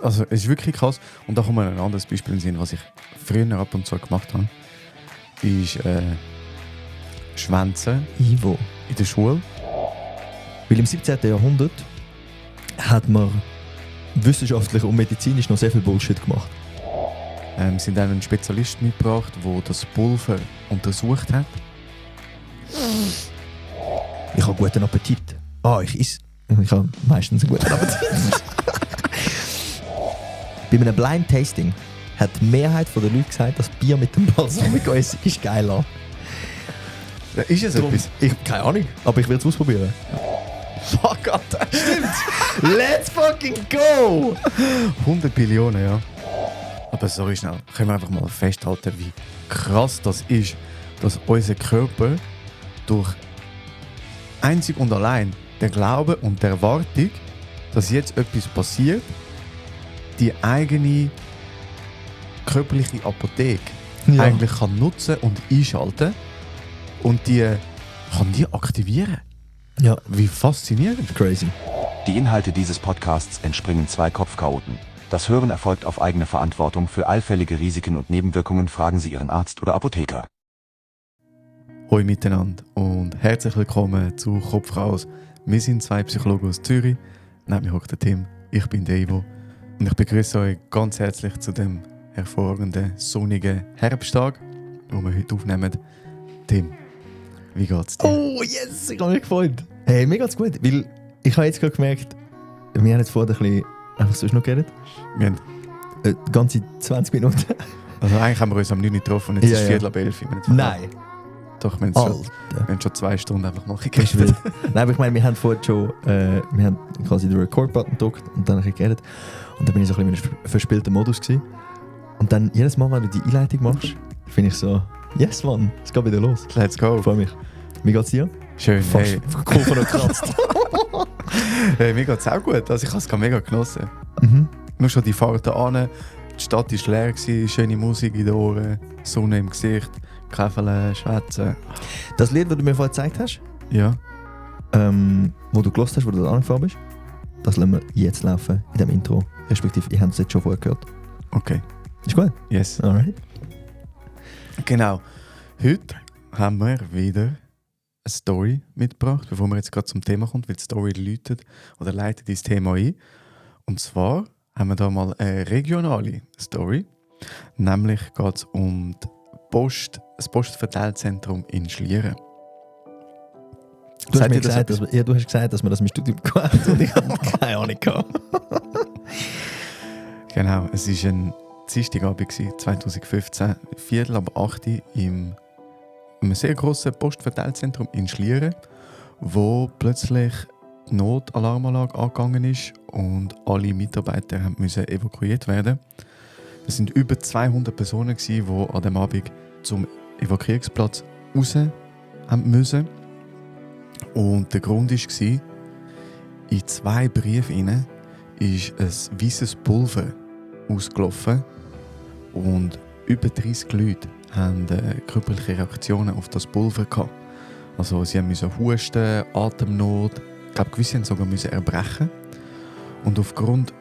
Also es ist wirklich krass. Und da kommt mir ein anderes Beispiel in den Sinn, was ich früher ab und zu gemacht habe, ist Schwänzen Ivo. in der Schule. Weil im 17. Jahrhundert hat man wissenschaftlich und medizinisch noch sehr viel Bullshit gemacht. Sind dann einen Spezialist mitgebracht, der das Pulver untersucht hat. Ich habe guten Appetit. Ich esse. Ich habe meistens einen guten Appetit. Bei einem Blind Tasting hat die Mehrheit der Leute gesagt, das Bier mit dem Balsamico-Essig ist geiler. Ist es Darum, etwas? Keine Ahnung, aber ich will es ausprobieren. Fuck, Alter. Stimmt! Let's fucking go! 100 Billionen, ja. Aber sorry schnell, können wir einfach mal festhalten, wie krass das ist, dass unser Körper durch einzig und allein der Glaube und der Erwartung, dass jetzt etwas passiert, die eigene körperliche Apotheke eigentlich kann nutzen und einschalten und die kann die aktivieren. Ja, Wie faszinierend. crazy. Die Inhalte dieses Podcasts entspringen zwei Kopfchaoten. Das Hören erfolgt auf eigene Verantwortung. Für allfällige Risiken und Nebenwirkungen fragen Sie Ihren Arzt oder Apotheker. Hoi miteinander und herzlich willkommen zu Kopf raus. Wir sind zwei Psychologen aus Zürich. Neben mir hockt der Tim, ich bin der Ivo. Und ich begrüße euch ganz herzlich zu dem hervorragenden, sonnigen Herbsttag, den wir heute aufnehmen. Tim, wie geht's dir? Oh yes, ich habe mich gefreut. Hey, mir geht's gut, weil ich habe jetzt gerade gemerkt, wir haben jetzt vorher ein bisschen einfach sonst noch geredet. Wir haben, Ganze 20 Minuten. also eigentlich haben wir uns am 9 Uhr getroffen und jetzt Ja, ist ja. 11:15. Nein. Doch, wir haben, wir haben schon 2 Stunden einfach mal Das ist gegessen. wild. Nein, aber ich meine, wir haben vorher schon wir haben quasi den Record-Button gedrückt und dann ein bisschen geredet. Und dann bin ich so ein bisschen in einem verspielten Modus gewesen. Und dann jedes Mal, wenn du die Einleitung machst, finde ich so, yes Mann, es geht wieder los. Let's go. Ich freue mich. Wie geht's dir? Schön, hey. Kurven und kratzt. Hey, mir geht's auch gut. Also ich habe es gerade mega genossen. Mhm. Nur schon die Fahrt an, die Stadt war leer, schöne Musik in den Ohren, Sonne im Gesicht, Käfeln, Schwätzen. Das Lied, das du mir vorher gezeigt hast, Ja. wo du gelost hast, wo du da angefahren bist, das lassen wir jetzt laufen in dem Intro. Respektive, ihr habt es jetzt schon vorher gehört. Okay, Ist gut? yes. Alright. Genau. Heute haben wir wieder eine Story mitgebracht, bevor wir jetzt gerade zum Thema kommen, weil die Story leitet ins Thema ein. Und zwar haben wir da mal eine regionale Story. Nämlich geht es um das Postverteilzentrum in Schlieren. Du hast, Sagt mir ihr das gesagt, etwas? du hast gesagt, dass wir das im Studium gemacht haben und ich habe keine Ahnung gehabt. Genau, es war ein Dienstagabend 2015, 7:45 in einem sehr grossen Postverteilzentrum in Schlieren, wo plötzlich die Notalarmanlage angegangen ist und alle Mitarbeiter mussten evakuiert werden. Es waren über 200 Personen, die an diesem Abend zum Evakuierungsplatz raus mussten. Und der Grund war, in 2 Briefen ist ein weißes Pulver ausgelaufen und über 30 Leute haben körperliche Reaktionen auf das Pulver gehabt. Also sie mussten husten, Atemnot, ich glaube gewisse mussten sogar erbrechen. Und aufgrund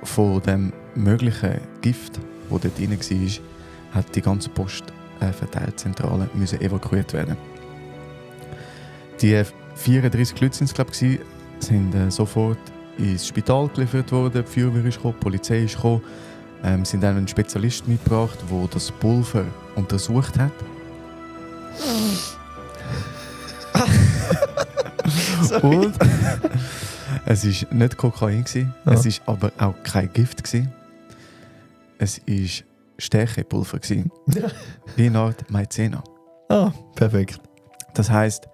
von dem möglichen Gift, das dort drin war, hat die ganze Postverteilzentrale evakuiert werden. Die 34 Leute sind es, glaube ich, sind sofort ins Spital geliefert worden, die Feuerwehr ist gekommen, die Polizei ist gekommen, sind dann einen Spezialist mitgebracht, der das Pulver untersucht hat. Und es war nicht Kokain, Ja. es war aber auch kein Gift. Es war Stärkepulver, wie eine Art Maizena. Ah, perfekt. Das heisst,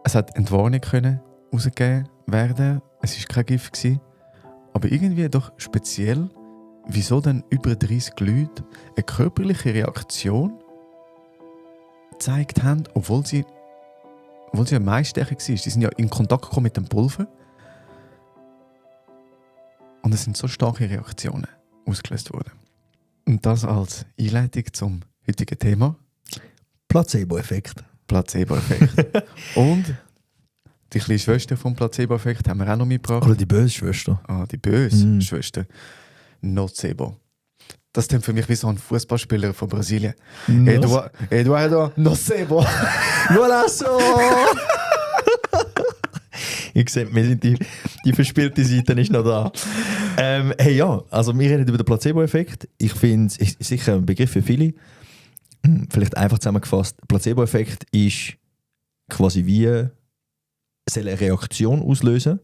es hat Entwarnung können rausgegeben werden. Es war kein Gift gewesen, aber irgendwie doch speziell, wieso dann über 30 Leute eine körperliche Reaktion gezeigt haben, obwohl sie ja meiststärker waren. Die sind ja in Kontakt gekommen mit dem Pulver. Und es sind so starke Reaktionen ausgelöst worden. Und das als Einleitung zum heutigen Thema. Placebo-Effekt. Placebo-Effekt. Und die kleine Schwester vom Placebo-Effekt haben wir auch noch mitgebracht. Oder die böse Schwester. Ah, die böse Schwester. Nocebo. Das ist für mich wie so ein Fußballspieler von Brasilien. Eduardo Nocebo. Voilà so! Ich sehe, wir sind die verspielte Seite ist noch da. Hey ja, also wir reden über den Placebo-Effekt. Ich finde es ist sicher ein Begriff für viele. Vielleicht einfach zusammengefasst, Placebo-Effekt ist quasi wie soll eine Reaktion auslösen,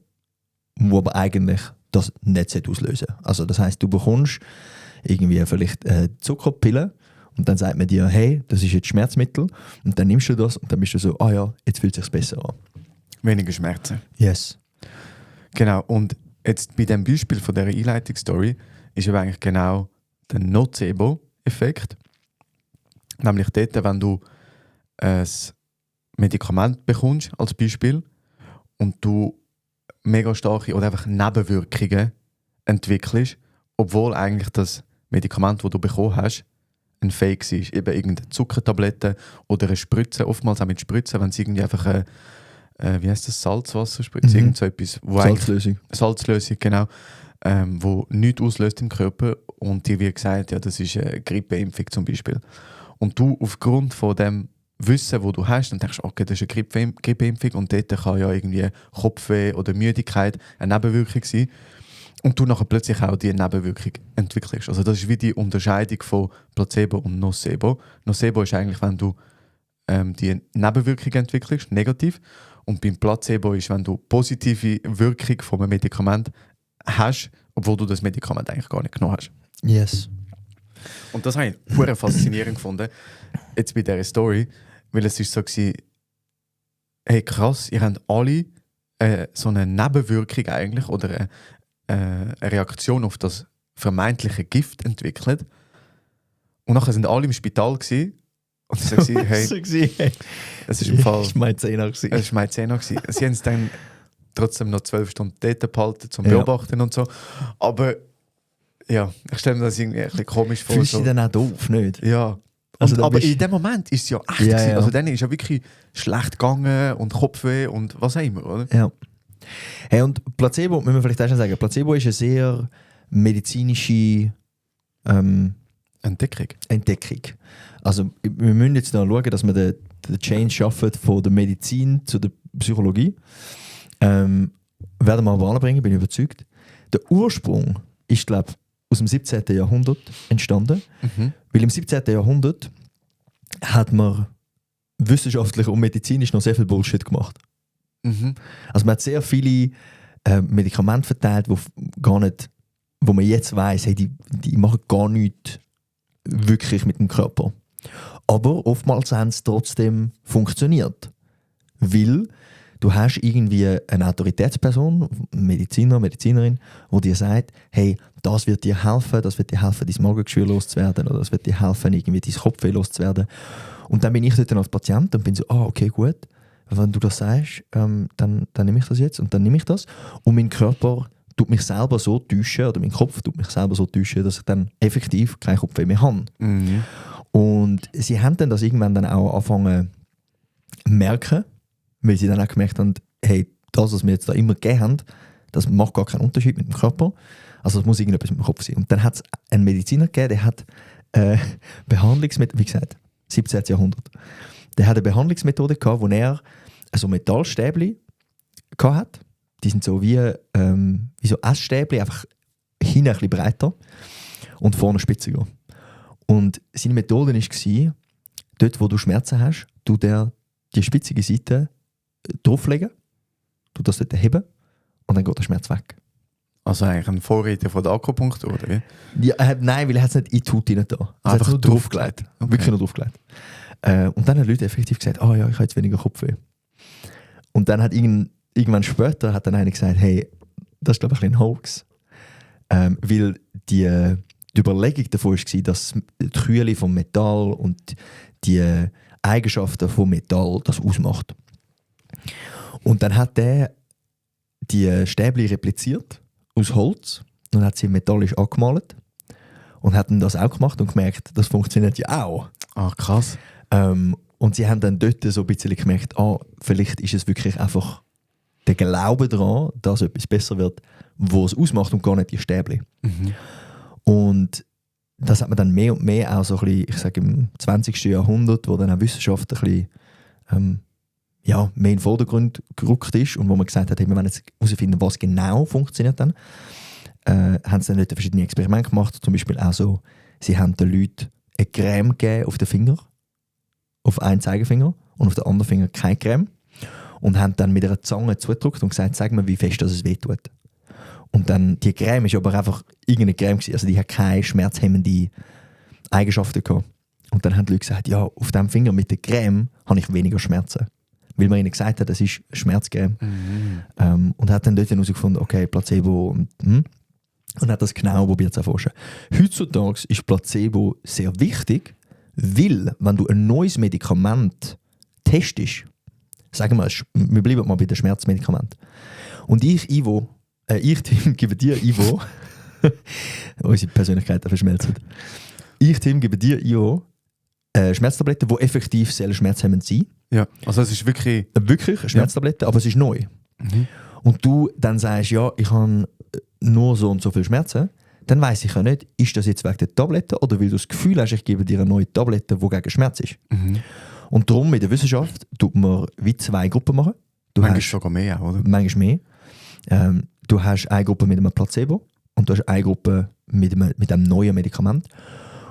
wo aber eigentlich das nicht auslösen sollte. Also das heisst, du bekommst irgendwie vielleicht Zuckerpille und dann sagt man dir, hey, das ist jetzt Schmerzmittel und dann nimmst du das und dann bist du so, ah ja, jetzt fühlt es sich besser an. Weniger Schmerzen. Yes. Genau, und jetzt bei dem Beispiel von dieser Einleitungsstory ist aber eigentlich genau der Nocebo-Effekt. Nämlich dort, wenn du ein Medikament bekommst, als Beispiel, und du mega starke oder einfach Nebenwirkungen entwickelst, obwohl eigentlich das Medikament, das du bekommen hast, ein Fake ist. Eben irgendeine Zuckertablette oder eine Spritze, oftmals auch mit Spritzen, wenn es irgendwie einfach wie heißt das, Salzwasserspritze, irgend so etwas. Salzlösung. Salzlösung, genau. Wo nichts auslöst im Körper und dir wird gesagt, ja, das ist eine Grippeimpfung zum Beispiel. Und du aufgrund von dem Wissen, das du hast, dann denkst du, okay, das ist eine Grippeimpfung und dort kann ja irgendwie Kopfweh oder Müdigkeit eine Nebenwirkung sein. Und du nachher plötzlich auch diese Nebenwirkung entwickelst. Also das ist wie die Unterscheidung von Placebo und Nocebo. Nocebo ist eigentlich, wenn du die Nebenwirkung entwickelst, negativ. Und beim Placebo ist, wenn du positive Wirkung von einem Medikament hast, obwohl du das Medikament eigentlich gar nicht genommen hast. Yes. Und das habe ich sehr faszinierend gefunden, jetzt bei dieser Story, weil es ist so war, hey krass, ihr habt alle so eine Nebenwirkung eigentlich oder eine Reaktion auf das vermeintliche Gift entwickelt. Und nachher sind alle im Spital gewesen, und ich sagte, hey, es ist im Fall... Das war mein Zehner. Es war mein Zehner. Sie haben es dann trotzdem noch 12 Stunden dort behalten, zum Beobachten und so. Aber ja, ich stelle mir das irgendwie ein bisschen komisch vor. Fühlst du so. dich dann auch doof, nicht? Ja. Also aber in dem Moment ist es ja echt gewesen. Ja. Also dann ist ja wirklich schlecht gegangen und Kopfweh und was auch immer, oder? Ja. Hey, und Placebo, müssen wir vielleicht auch schon sagen, Placebo ist eine sehr medizinische Entdeckung. Also wir müssen jetzt noch schauen, dass wir den Change schaffen von der Medizin zu der Psychologie. Werden wir mal anbringen, bin ich überzeugt. Der Ursprung ist, glaube ich, aus dem 17. Jahrhundert entstanden. Weil im 17. Jahrhundert hat man wissenschaftlich und medizinisch noch sehr viel Bullshit gemacht. Also man hat sehr viele Medikamente verteilt, wo man jetzt weiss, hey, die machen gar nichts wirklich mit dem Körper. Aber oftmals haben sie trotzdem funktioniert. Weil du hast irgendwie eine Autoritätsperson, Mediziner, Medizinerin, die dir sagt, hey, das wird dir helfen, dein Magengeschwür loszuwerden oder das wird dir helfen, irgendwie dein Kopfweh loszuwerden. Und dann bin ich dort als Patient und bin so, okay, gut, wenn du das sagst, dann nehme ich das jetzt und dann nehme ich das. Und mein Körper tut mich selber so täuschen, oder mein Kopf tut mich selber so täuschen, dass ich dann effektiv keinen Kopfweh mehr habe. Und sie haben dann das irgendwann dann auch angefangen zu merken, weil sie dann auch gemerkt haben, hey, das, was wir jetzt da immer gegeben haben, das macht gar keinen Unterschied mit dem Körper. Also es muss irgendetwas mit dem Kopf sein. Und dann hat es einen Mediziner gegeben, der hat Behandlungsmethode, wie gesagt, 17. Jahrhundert. Der hat eine Behandlungsmethode gehabt, wo er so Metallstäbchen hatte. Die sind so wie so Essstäbchen, einfach hinten ein bisschen breiter und vorne spitziger. Und seine Methode war, dort wo du Schmerzen hast, du dir die spitzige Seite drauflegen, du das dort heben und dann geht der Schmerz weg. Also eigentlich ein Vorreiter von der Akupunktur, oder wie? Ja, nein, weil er hat es nicht in die Haut rein da. Er hat es nur draufgelegt. Okay. Wirklich nur draufgelegt. Und dann haben Leute effektiv gesagt, ja, ich habe jetzt weniger Kopfweh. Und dann hat irgendwann später hat dann einer gesagt, hey, das ist glaube ich ein Hoax. Weil die Überlegung davon war, dass die Kühle vom Metall und die Eigenschaften vom Metall das ausmacht. Und dann hat der die Stäbchen repliziert aus Holz und hat sie metallisch angemalt und hat dann das auch gemacht und gemerkt, das funktioniert ja auch. Ah, krass. Und sie haben dann dort so ein bisschen gemerkt, vielleicht ist es wirklich einfach der Glaube daran, dass etwas besser wird, was es ausmacht und gar nicht die Stäbchen. Und das hat man dann mehr und mehr auch so ein bisschen, ich sage im 20. Jahrhundert, wo dann auch Wissenschaft ein bisschen mehr in den Vordergrund gerückt ist und wo man gesagt hat, hey, wir wollen jetzt herausfinden, was genau funktioniert dann, haben sie dann Leute verschiedene Experimente gemacht, zum Beispiel auch so, sie haben den Leuten eine Creme gegeben auf den Finger, auf einen Zeigefinger und auf den anderen Finger keine Creme und haben dann mit einer Zange zugedrückt und gesagt, sag mir, wie fest das es wehtut. Und dann, die Creme ist aber einfach irgendeine Creme gewesen, also die hat keine schmerzhemmende Eigenschaften gehabt. Und dann haben die Leute gesagt, ja, auf diesem Finger mit der Creme habe ich weniger Schmerzen. Weil man ihnen gesagt hat, das ist Schmerzcreme. Und hat dann dort herausgefunden, okay, Placebo und hat das genau probiert zu erforschen. Heutzutage ist Placebo sehr wichtig, weil, wenn du ein neues Medikament testest, sagen wir, wir bleiben mal bei den Schmerzmedikamenten, und ich, Tim, gebe dir, Ivo, unsere Persönlichkeiten verschmelzen. Ich, Tim, gebe dir, Ivo, Schmerztabletten, die effektiv sehr schmerzhemmend sind. Ja, also es ist wirklich... Wirklich eine Schmerztablette, aber es ist neu. Und du dann sagst, ja, ich habe nur so und so viel Schmerzen, dann weiss ich ja nicht, ist das jetzt wegen der Tablette oder weil du das Gefühl hast, ich gebe dir eine neue Tablette, die gegen Schmerz ist. Und darum in der Wissenschaft tut man wie 2 Gruppen machen. Manchmal sogar mehr, oder? Manchmal mehr. Du hast eine Gruppe mit einem Placebo und du hast eine Gruppe mit einem neuen Medikament.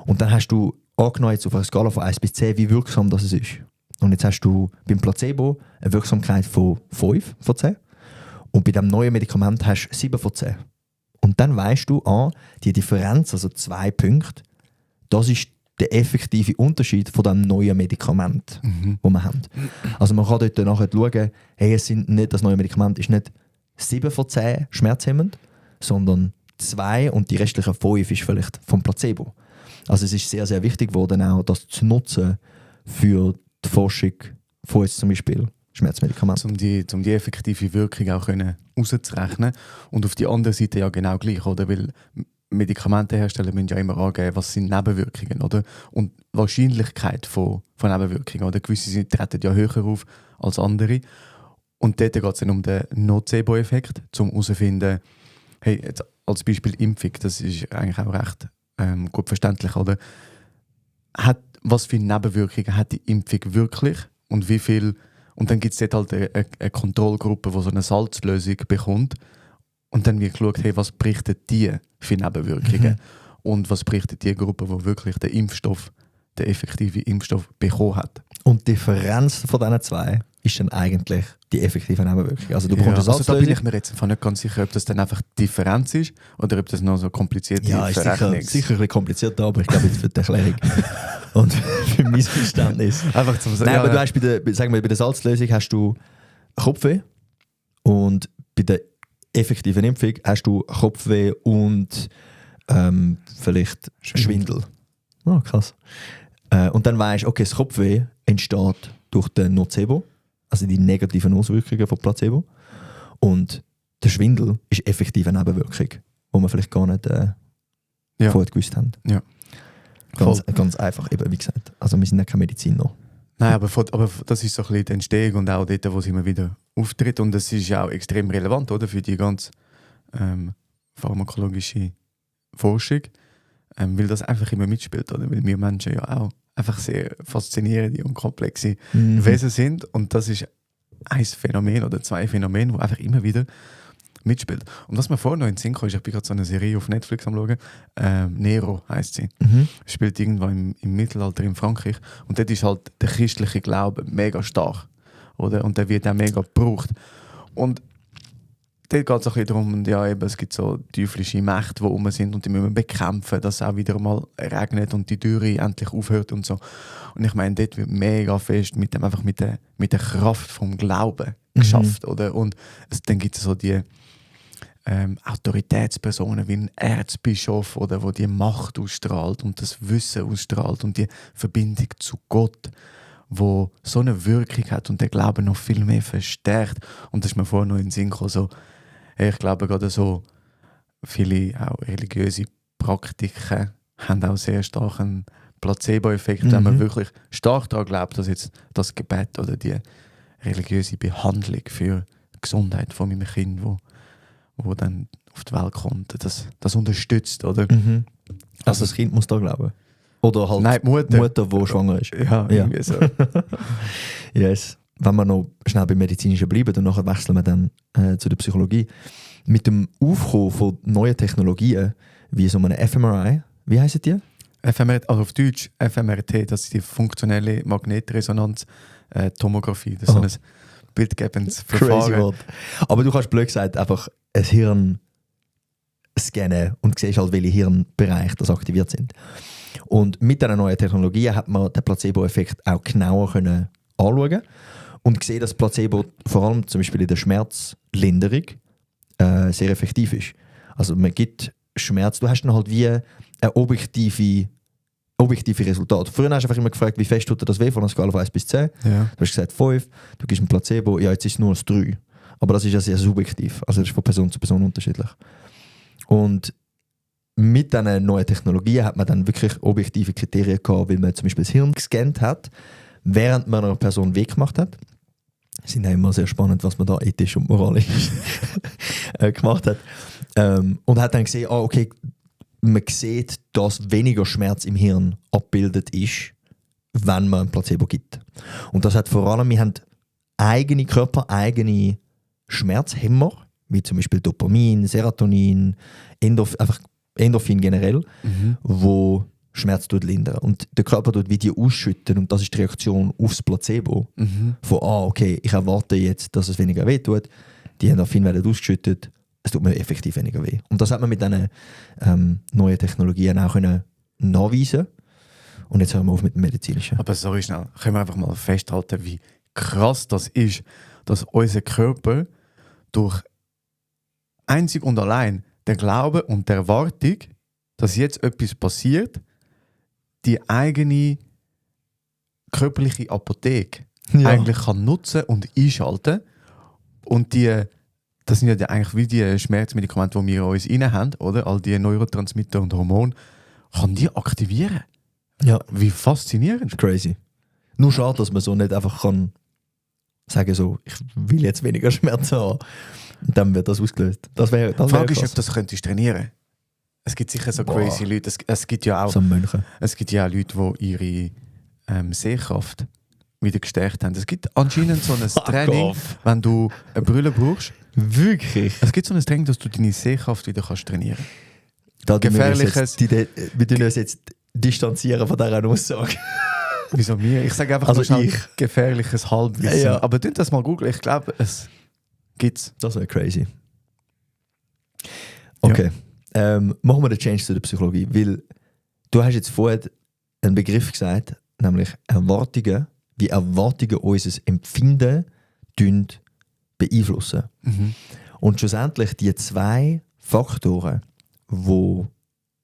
Und dann hast du angenommen jetzt auf einer Skala von 1 bis 10, wie wirksam das ist. Und jetzt hast du beim Placebo eine Wirksamkeit von 5 von 10 und bei dem neuen Medikament hast du 7 von 10. Und dann weißt du, die Differenz, also 2 Punkte, das ist der effektive Unterschied von dem neuen Medikament, das wir haben. Also man kann dort nachher schauen, hey, das neue Medikament ist nicht 7 von 10 schmerzhemmend, sondern 2 und die restlichen 5 ist vielleicht vom Placebo. Also es ist sehr, sehr wichtig geworden, auch das zu nutzen für die Forschung von jetzt zum Beispiel Schmerzmedikamenten. Um die effektive Wirkung auch herauszurechnen. Und auf die andere Seite ja genau gleich, oder? Weil Medikamentenhersteller müssen ja immer angeben, was sind Nebenwirkungen, oder? Und die Wahrscheinlichkeit von Nebenwirkungen, oder? Gewisse treten ja höher auf als andere. Und dort geht es dann um den Nocebo-Effekt, um herauszufinden, hey, jetzt als Beispiel Impfung, das ist eigentlich auch recht gut verständlich, oder? Was für Nebenwirkungen hat die Impfung wirklich und wie viel? Und dann gibt es dort halt eine Kontrollgruppe, die so eine Salzlösung bekommt. Und dann wird geschaut, hey, was berichtet die für Nebenwirkungen? Und was berichtet die Gruppe, die wirklich den effektiven Impfstoff bekommen hat? Und die Differenz von diesen 2 ist dann eigentlich die effektive Nebenwirkung. Also du bekommst da bin ich mir jetzt einfach nicht ganz sicher, ob das dann einfach die Differenz ist oder ob das noch so kompliziert ist. Ja, ist sicher ein bisschen komplizierter, aber ich glaube jetzt für die Erklärung und für mein Verständnis. Einfach zum Sagen. Nein, aber du hast bei der Salzlösung hast du Kopfweh und bei der effektiven Impfung hast du Kopfweh und vielleicht Schwindel. Oh, krass. Und dann weisst du, okay, das Kopfweh entsteht durch den Nocebo, also die negativen Auswirkungen von Placebo. Und der Schwindel ist effektiv eine Nebenwirkung, die wir vielleicht gar nicht vorher gewusst haben. Ja. Ganz einfach, eben, wie gesagt. Also wir sind ja keine Mediziner. Nein, aber das ist so ein bisschen die Entstehung und auch dort, wo es immer wieder auftritt. Und das ist ja auch extrem relevant, oder, für die ganze pharmakologische Forschung, weil das einfach immer mitspielt, oder? Weil wir Menschen ja auch einfach sehr faszinierende und komplexe Wesen sind. Und das ist ein Phänomen oder 2 Phänomene, die einfach immer wieder mitspielt. Und was mir vorhin noch in den Sinn kam, ist, ich bin gerade so eine Serie auf Netflix am schauen, Nero heisst sie. Spielt irgendwann im Mittelalter in Frankreich. Und dort ist halt der christliche Glaube mega stark. Oder? Und der wird auch mega gebraucht. Und dort geht es ein bisschen darum, ja, eben, es gibt so teuflische Mächte, die rum sind und die müssen wir bekämpfen, dass es auch wieder mal regnet und die Dürre endlich aufhört und so. Und ich meine, dort wird mega fest mit der Kraft vom Glauben geschafft. Oder? Und dann gibt es so die Autoritätspersonen wie ein Erzbischof, oder, wo die Macht ausstrahlt und das Wissen ausstrahlt und die Verbindung zu Gott, wo so eine Wirkung hat und der Glaube noch viel mehr verstärkt. Und das ist mir vorher noch in den Sinn gekommen, so, ich glaube gerade so viele auch religiöse Praktiken haben auch sehr starken Placebo-Effekt, wenn man wirklich stark daran glaubt, dass jetzt das Gebet oder die religiöse Behandlung für Gesundheit von meinem Kind, wo dann auf die Welt kommt, das unterstützt, oder? Also das Kind muss da glauben. Oder halt Nein, die Mutter. die schwanger ist. Ja, irgendwie so. Yes. Wenn wir noch schnell beim Medizinischen bleiben, dann nachher wechseln wir dann zu der Psychologie. Mit dem Aufkommen von neuen Technologien, wie so eine fMRI, wie heisst die? FMRT, also auf Deutsch FMRT, das ist die funktionelle Magnetresonanz-Tomographie. Das ist so ein bildgebendes Crazy Verfahren. Wort. Aber du kannst blöd gesagt einfach ein Hirn scannen und siehst halt, welche Hirnbereiche das aktiviert sind. Und mit dieser neuen Technologie hat man den Placebo-Effekt auch genauer können anschauen und gesehen, dass Placebo vor allem zum Beispiel in der Schmerzlinderung sehr effektiv ist. Also man gibt Schmerz, du hast dann halt wie ein objektive Resultat. Früher hast du einfach immer gefragt, wie fest tut dir das weh von einer Skala von 1 bis 10. Ja. Du hast gesagt 5, du gibst ein Placebo, ja jetzt ist es nur ein 3. Aber das ist ja sehr subjektiv, also das ist von Person zu Person unterschiedlich. Und mit diesen neuen Technologien hat man dann wirklich objektive Kriterien gehabt, weil man zum Beispiel das Hirn gescannt hat, während man einer Person Weg gemacht hat. Das ist ja immer sehr spannend, was man da ethisch und moralisch gemacht hat. Und hat dann gesehen, okay, man sieht, dass weniger Schmerz im Hirn abgebildet ist, wenn man ein Placebo gibt. Und das hat vor allem, wir haben körpereigene Schmerzhemmer, wie zum Beispiel Dopamin, Serotonin, Endorphin generell, wo Schmerz lindern. Und der Körper tut wie die ausschütten und das ist die Reaktion aufs Placebo. Von, okay, ich erwarte jetzt, dass es weniger weh tut. Die Endorphin werden ausgeschüttet, es tut mir effektiv weniger weh. Und das hat man mit diesen neuen Technologien auch können nachweisen. Und jetzt hören wir auf mit dem Medizinischen. Aber sorry schnell, können wir einfach mal festhalten, wie krass das ist, dass unser Körper durch einzig und allein der Glaube und der Erwartung, dass jetzt etwas passiert, die eigene körperliche Apotheke eigentlich kann nutzen und einschalten. Und das sind ja eigentlich wie die Schmerzmedikamente, die wir in uns rein haben, oder? All die Neurotransmitter und Hormone, kann die aktivieren. Ja. Wie faszinierend. Crazy. Nur schade, dass man so nicht einfach kann sagen, so, ich will jetzt weniger Schmerz haben. Und dann wird das ausgelöst. Die Frage ist, ob das könntest trainieren. Es gibt sicher so crazy Leute. Es gibt ja auch so Mönche. Es gibt ja auch Leute, die ihre Sehkraft wieder gestärkt haben. Es gibt anscheinend so ein Training, wenn du eine Brille brauchst. Wirklich? Es gibt so ein Training, dass du deine Sehkraft wieder kannst trainieren. Gefährliches. Wir tun uns jetzt distanzieren von dieser Aussage. Wieso mir? Ich sage einfach also schnell gefährliches Halbwissen. Ja. Aber tu das mal googeln. Ich glaube, es gibt's. Das wäre crazy. Okay. Machen wir den Change zu der Psychologie. Weil du hast jetzt vorher einen Begriff gesagt, nämlich Erwartungen, wie Erwartungen unser Empfinden beeinflussen. Und schlussendlich die zwei Faktoren, die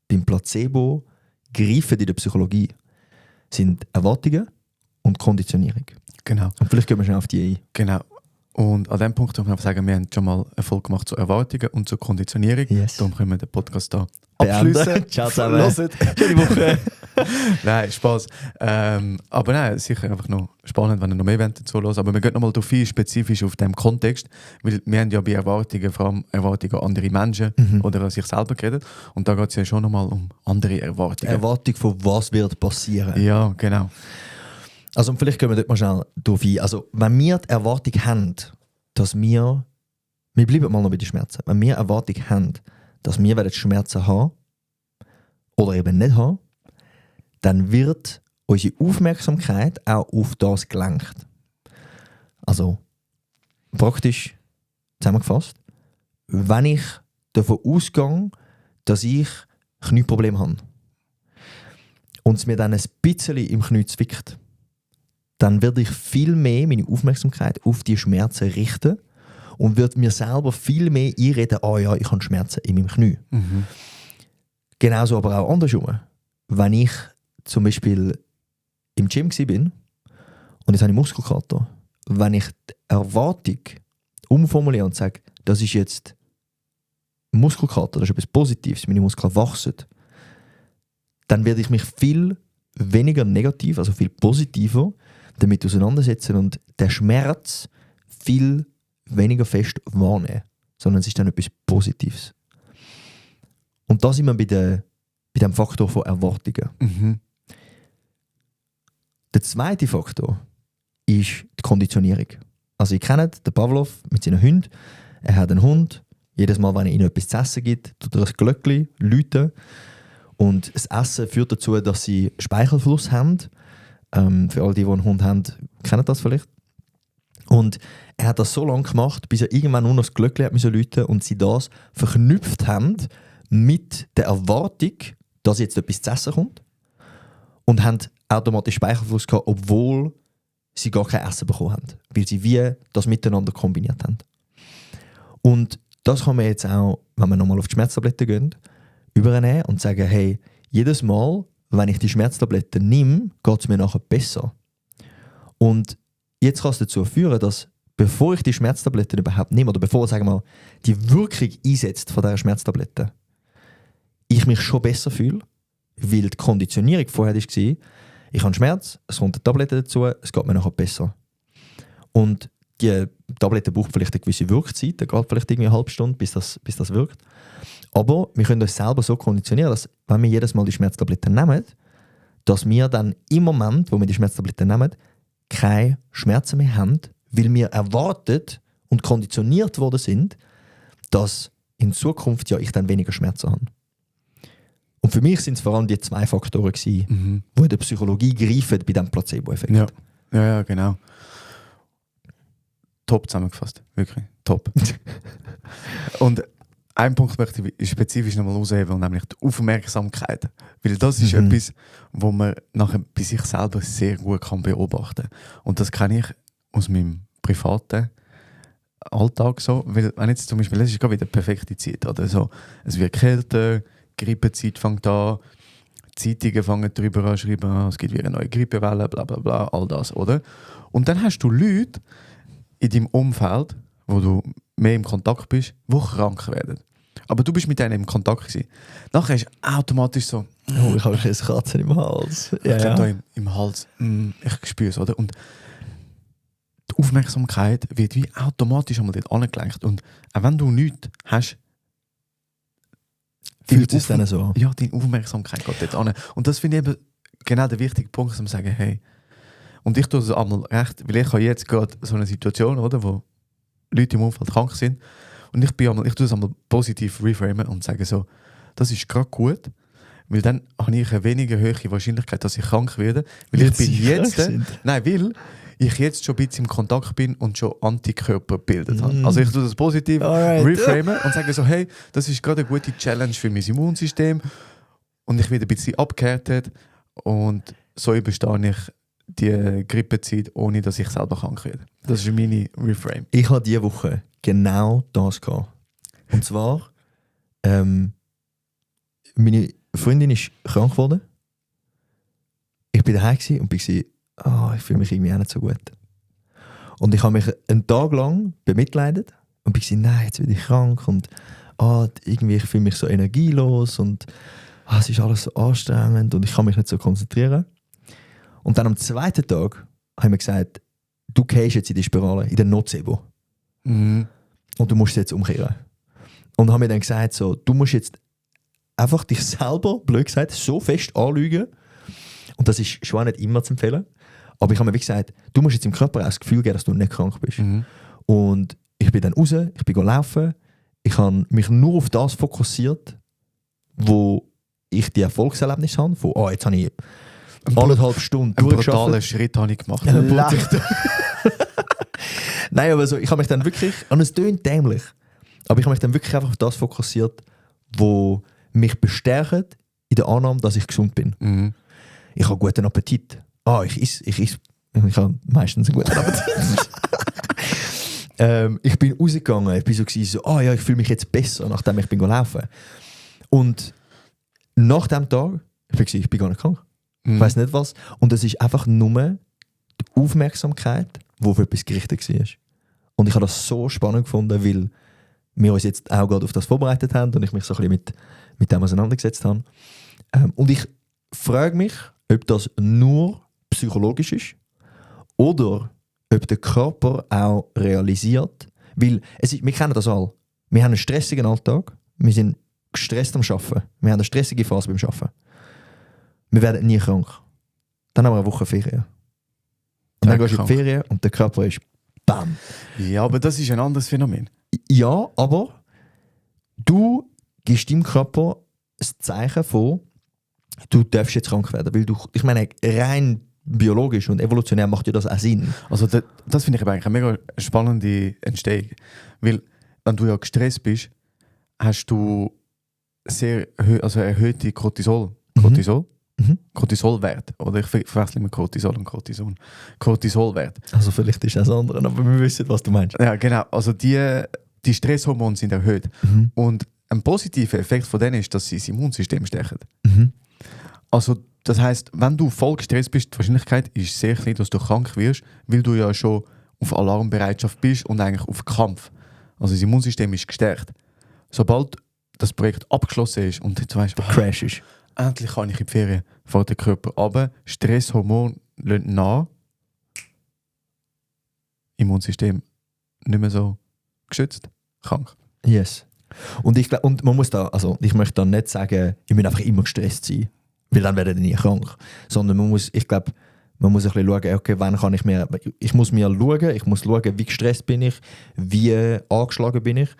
beim Placebo greifen in der Psychologie, sind Erwartungen und Konditionierung. Genau. Und vielleicht gehen wir schon auf die ein. Genau. Und an diesem Punkt kann man sagen, wir haben schon mal eine Folge gemacht zu Erwartungen und zur Konditionierung. Yes. Darum können wir den Podcast hier Beenden. abschließen. Ciao zusammen. Hört. Schöne Woche. Nein, Spaß. Aber nein, sicher einfach noch spannend, wenn ihr noch mehr dazu hören. Aber wir gehen nochmal viel spezifisch auf diesem Kontext, weil wir haben ja bei Erwartungen vor allem Erwartungen an andere Menschen oder an sich selber geredet. Und da geht es ja schon nochmal um andere Erwartungen. Erwartung von was wird passieren. Ja, genau. Also vielleicht können wir dort mal schnell drauf ein. Also wenn wir die Erwartung haben, dass wir bleiben mal noch bei den Schmerzen, wenn wir Erwartung haben, dass wir werden Schmerzen haben oder eben nicht haben, dann wird unsere Aufmerksamkeit auch auf das gelenkt. Also praktisch zusammengefasst, wenn ich davon ausgehe, dass ich Knieprobleme habe und es mir dann ein bisschen im Knie zwickt, dann werde ich viel mehr meine Aufmerksamkeit auf die Schmerzen richten und würde mir selber viel mehr einreden, ja, ich habe Schmerzen in meinem Knie. Genauso aber auch andersrum. Wenn ich zum Beispiel im Gym war und jetzt habe ich Muskelkater, wenn ich die Erwartung umformuliere und sage, das ist jetzt Muskelkater, das ist etwas Positives, meine Muskeln wachsen, dann werde ich mich viel weniger negativ, also viel positiver damit auseinandersetzen und den Schmerz viel weniger fest wahrnehmen, sondern es ist dann etwas Positives. Und da sind wir bei dem Faktor von Erwartungen. Mhm. Der zweite Faktor ist die Konditionierung. Also ihr kennt den Pavlov mit seinen Hunden. Er hat einen Hund. Jedes Mal, wenn er ihnen etwas zu essen gibt, tut er ein Glöckchen läuten. Und das Essen führt dazu, dass sie Speichelfluss haben. Für all die einen Hund haben, kennen das vielleicht. Und er hat das so lange gemacht, bis er irgendwann nur noch das Glöckchen läuten musste und sie das verknüpft haben mit der Erwartung, dass jetzt etwas zu essen kommt. Und haben automatisch Speichelfluss gehabt, obwohl sie gar kein Essen bekommen haben. Weil sie wie das miteinander kombiniert haben. Und das kann man jetzt auch, wenn wir nochmal auf die Schmerztabletten gehen, übernehmen und sagen, hey, jedes Mal, wenn ich die Schmerztabletten nehme, geht es mir nachher besser. Und jetzt kann es dazu führen, dass bevor ich die Schmerztabletten überhaupt nehme, oder bevor, sagen wir mal, die Wirkung einsetzt von dieser Schmerztablette, ich mich schon besser fühle, weil die Konditionierung vorher war, ich habe Schmerz, es kommt eine Tablette dazu, es geht mir nachher besser. Und die Tablette braucht vielleicht eine gewisse Wirkzeit, da geht vielleicht irgendwie eine halbe Stunde, bis das wirkt. Aber wir können uns selber so konditionieren, dass wenn wir jedes Mal die Schmerztabletten nehmen, dass wir dann im Moment, wo wir die Schmerztabletten nehmen, keine Schmerzen mehr haben, weil wir erwartet und konditioniert worden sind, dass in Zukunft ja ich dann weniger Schmerzen habe. Und für mich sind es vor allem die zwei Faktoren gewesen, die in der Psychologie greifen bei diesem Placebo-Effekt. Ja, genau. Top zusammengefasst, wirklich top. Und ein Punkt möchte ich spezifisch nochmal herausheben, nämlich die Aufmerksamkeit. Weil das ist etwas, wo man nachher bei sich selber sehr gut kann beobachten kann. Und das kenne ich aus meinem privaten Alltag so. Weil wenn jetzt zum Beispiel, das ist gerade wieder die perfekte Zeit, oder so, es wird kälter, Grippezeit fängt an, Zeitungen fangen darüber an zu schreiben, es gibt wieder eine neue Grippewelle, bla bla bla, all das, oder? Und dann hast du Leute in deinem Umfeld, wo du mehr im Kontakt bist, die krank werden. Aber du bist mit denen im Kontakt gewesen. Nachher ist automatisch so, oh, ich habe ein Kratzen im Hals. ich habe da im Hals, ich spüre es, oder? Und die Aufmerksamkeit wird wie automatisch einmal dort angelenkt. Und auch wenn du nichts hast, fühlt es dann so an. Ja, deine Aufmerksamkeit geht dort an. Und das finde ich eben genau der wichtige Punkt, um zu sagen, hey, und ich tue das einmal recht, weil ich habe jetzt gerade so eine Situation, oder, wo Leute im Umfeld krank sind und ich tue das einmal positiv reframen und sage so, das ist gerade gut, weil dann habe ich eine weniger hohe Wahrscheinlichkeit, dass ich krank werde, weil ich bin jetzt, weil ich jetzt schon ein bisschen im Kontakt bin und schon Antikörper gebildet habe. Also ich tue das positiv reframen und sage so, hey, das ist gerade eine gute Challenge für mein Immunsystem und ich werde ein bisschen abgehärtet und so überstehe ich die Grippezeit, ohne dass ich selber krank werde. Das ist meine Reframe. Ich hatte diese Woche genau das gehabt. Und zwar, meine Freundin ist krank geworden. Ich war daheim und war, ich fühle mich irgendwie auch nicht so gut. Und ich habe mich einen Tag lang bemitleidet und war, nein, jetzt werde ich krank und irgendwie ich fühle mich so energielos und es ist alles so anstrengend und ich kann mich nicht so konzentrieren. Und dann am zweiten Tag haben wir gesagt, du gehst jetzt in die Spirale, in den Nocebo. Und du musst jetzt umkehren. Und haben mir dann gesagt, so, du musst jetzt einfach dich selber, blöd gesagt, so fest anlügen. Und das ist schon nicht immer zu empfehlen. Aber ich habe mir wie gesagt, du musst jetzt im Körper auch das Gefühl geben, dass du nicht krank bist. Und ich bin dann raus, ich bin laufen. Ich habe mich nur auf das fokussiert, wo ich die Erfolgserlebnisse habe. Von, jetzt habe ich 1,5 Stunden durchgeschafft. Einen brutalen Schritt habe ich gemacht. Nein, aber so, ich habe mich dann wirklich, und es klingt dämlich, aber ich habe mich dann wirklich einfach auf das fokussiert, wo mich bestärkt in der Annahme, dass ich gesund bin. Ich habe guten Appetit. Ich habe meistens einen guten Appetit. Ich bin rausgegangen, ich bin so, ich fühle mich jetzt besser, nachdem ich bin laufen. Und nach dem Tag, ich bin gar nicht krank. Ich weiss nicht was. Und es ist einfach nur die Aufmerksamkeit, die auf etwas gerichtet war. Und ich habe das so spannend gefunden, weil wir uns jetzt auch gerade auf das vorbereitet haben und ich mich so ein bisschen mit dem auseinandergesetzt habe. Und ich frage mich, ob das nur psychologisch ist oder ob der Körper auch realisiert, Weil wir kennen das alle. Wir haben einen stressigen Alltag, wir sind gestresst am Arbeiten, wir haben eine stressige Phase beim Arbeiten. Wir werden nie krank. Dann haben wir eine Woche Ferien. Und dann gehst du in die Ferien und der Körper ist BAM! Ja, aber das ist ein anderes Phänomen. Ja, aber du gibst deinem Körper das Zeichen von, du darfst jetzt krank werden. Weil ich meine, rein biologisch und evolutionär macht ja das auch Sinn. Also das finde ich aber eigentlich eine mega spannende Entstehung. Weil, wenn du ja gestresst bist, hast du sehr erhöhte Cortisolwert. Oder ich verwechsel immer Cortisol und Cortison. Cortisolwert. Also vielleicht ist das andere, aber wir wissen, was du meinst. Ja, genau. Also die Stresshormone sind erhöht. Mhm. Und ein positiver Effekt von denen ist, dass sie das Immunsystem stärken. Mhm. Also das heisst, wenn du voll gestresst bist, die Wahrscheinlichkeit ist sehr klein, dass du krank wirst, weil du ja schon auf Alarmbereitschaft bist und eigentlich auf Kampf. Also das Immunsystem ist gestärkt. Sobald das Projekt abgeschlossen ist und jetzt weißt du, Crash ist. endlich kann ich in die Ferien, fährt der Körper aber Stresshormon lassen nach. Immunsystem nicht mehr so geschützt, krank. Yes. Und ich glaube, und man muss da, also ich möchte dann nicht sagen, ich muss einfach immer gestresst sein, weil dann werde ich nie krank. Sondern man muss ein bisschen schauen, okay, wann kann ich muss schauen, wie gestresst bin ich, wie angeschlagen bin ich.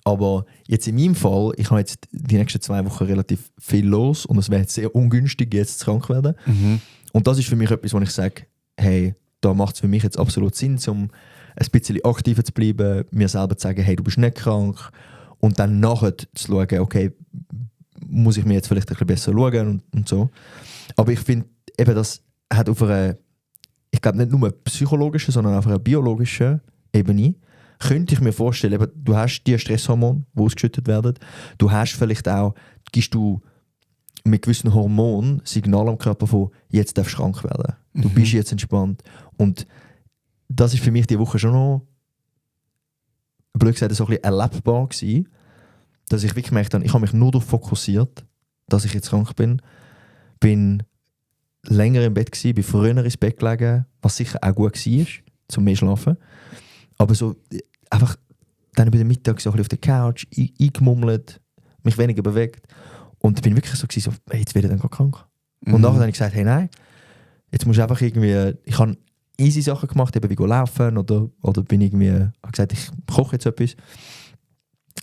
Aber jetzt in meinem Fall, ich habe jetzt die nächsten 2 Wochen relativ viel los und es wäre jetzt sehr ungünstig, jetzt krank zu werden. Mhm. Und das ist für mich etwas, wo ich sage, hey, da macht es für mich jetzt absolut Sinn, um ein bisschen aktiver zu bleiben, mir selber zu sagen, hey, du bist nicht krank. Und dann nachher zu schauen, okay, muss ich mir jetzt vielleicht ein bisschen besser schauen und so. Aber ich finde, eben das hat auf einer, ich glaube nicht nur psychologischen, sondern auf einer biologischen Ebene, könnte ich mir vorstellen, eben, du hast die Stresshormone, die ausgeschüttet werden, du hast vielleicht auch, gibst du mit gewissen Hormonen Signale am Körper von, jetzt darfst du krank werden. Du bist jetzt entspannt. Und das ist für mich die Woche schon noch, blöd gesagt, so ein bisschen erlebbar gewesen, dass ich wirklich gemerkt habe, ich habe mich nur darauf fokussiert, dass ich jetzt krank bin länger im Bett gewesen, bin früher ins Bett gelegen, was sicher auch gut war, zum mehr schlafen. Aber so einfach dann über den Mittag so ein bisschen auf der Couch eingemummelt, mich weniger bewegt und bin wirklich so gewesen, so, hey, jetzt werde ich dann gar krank. Und nachher habe ich gesagt, hey nein, jetzt musst du einfach irgendwie, ich habe easy Sachen gemacht, eben wie laufen oder bin irgendwie, habe gesagt, ich koche jetzt etwas.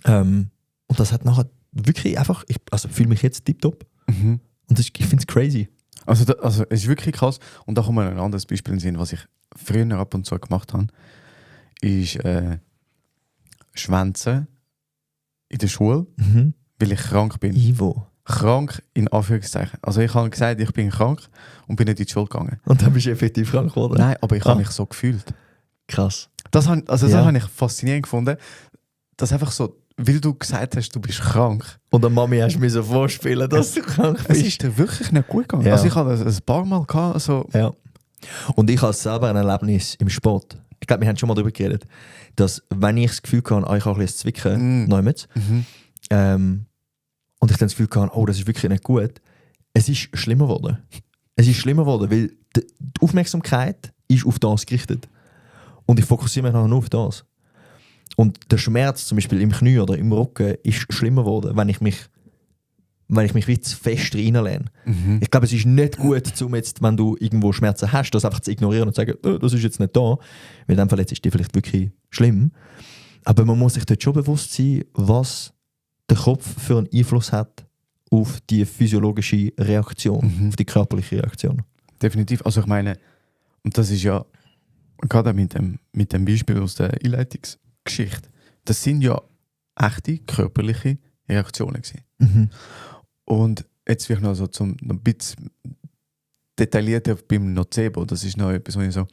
Und das hat nachher wirklich einfach, ich fühle mich jetzt tiptop. Mhm. Und ich finde es crazy. Also es ist wirklich krass. Und da kommt mir ein anderes Beispiel in den Sinn, was ich früher ab und zu gemacht habe, ist Schwänzen in der Schule, weil ich krank bin. Ivo. Krank in Anführungszeichen. Also ich habe gesagt, ich bin krank und bin nicht in die Schule gegangen. Und dann bist du effektiv krank geworden? Nein, aber ich habe mich so gefühlt. Krass. Das habe ich faszinierend gefunden, dass einfach so, weil du gesagt hast, du bist krank. Und der Mami hast du mir so vorspielen, dass du krank bist. Es ist dir wirklich nicht gut gegangen. Ja. Also ich hatte das ein paar Mal gehabt, also Ja. Und ich habe selber ein Erlebnis im Sport. Ich glaube, wir haben schon mal darüber geredet, dass wenn ich das Gefühl hatte, ich habe ein bisschen Zwicken, und ich dann das Gefühl hatte, oh, das ist wirklich nicht gut, es ist schlimmer geworden. Es ist schlimmer geworden, weil die Aufmerksamkeit ist auf das gerichtet. Und ich fokussiere mich nachher nur auf das. Und der Schmerz zum Beispiel im Knie oder im Rücken ist schlimmer geworden, wenn ich mich wie zu fest reinlehne. Ich glaube, es ist nicht gut, jetzt, wenn du irgendwo Schmerzen hast, das einfach zu ignorieren und zu sagen, das ist jetzt nicht da, weil in dem Fall jetzt ist die vielleicht wirklich schlimm. Aber man muss sich dort schon bewusst sein, was der Kopf für einen Einfluss hat auf die physiologische Reaktion, auf die körperliche Reaktion. definitiv. Also ich meine, und das ist ja gerade mit dem Beispiel aus der Einleitungsgeschichte, das sind ja echte körperliche Reaktionen gewesen. Und jetzt will ich noch so noch ein bisschen detaillierter beim Nocebo, das ist noch etwas, wo ich so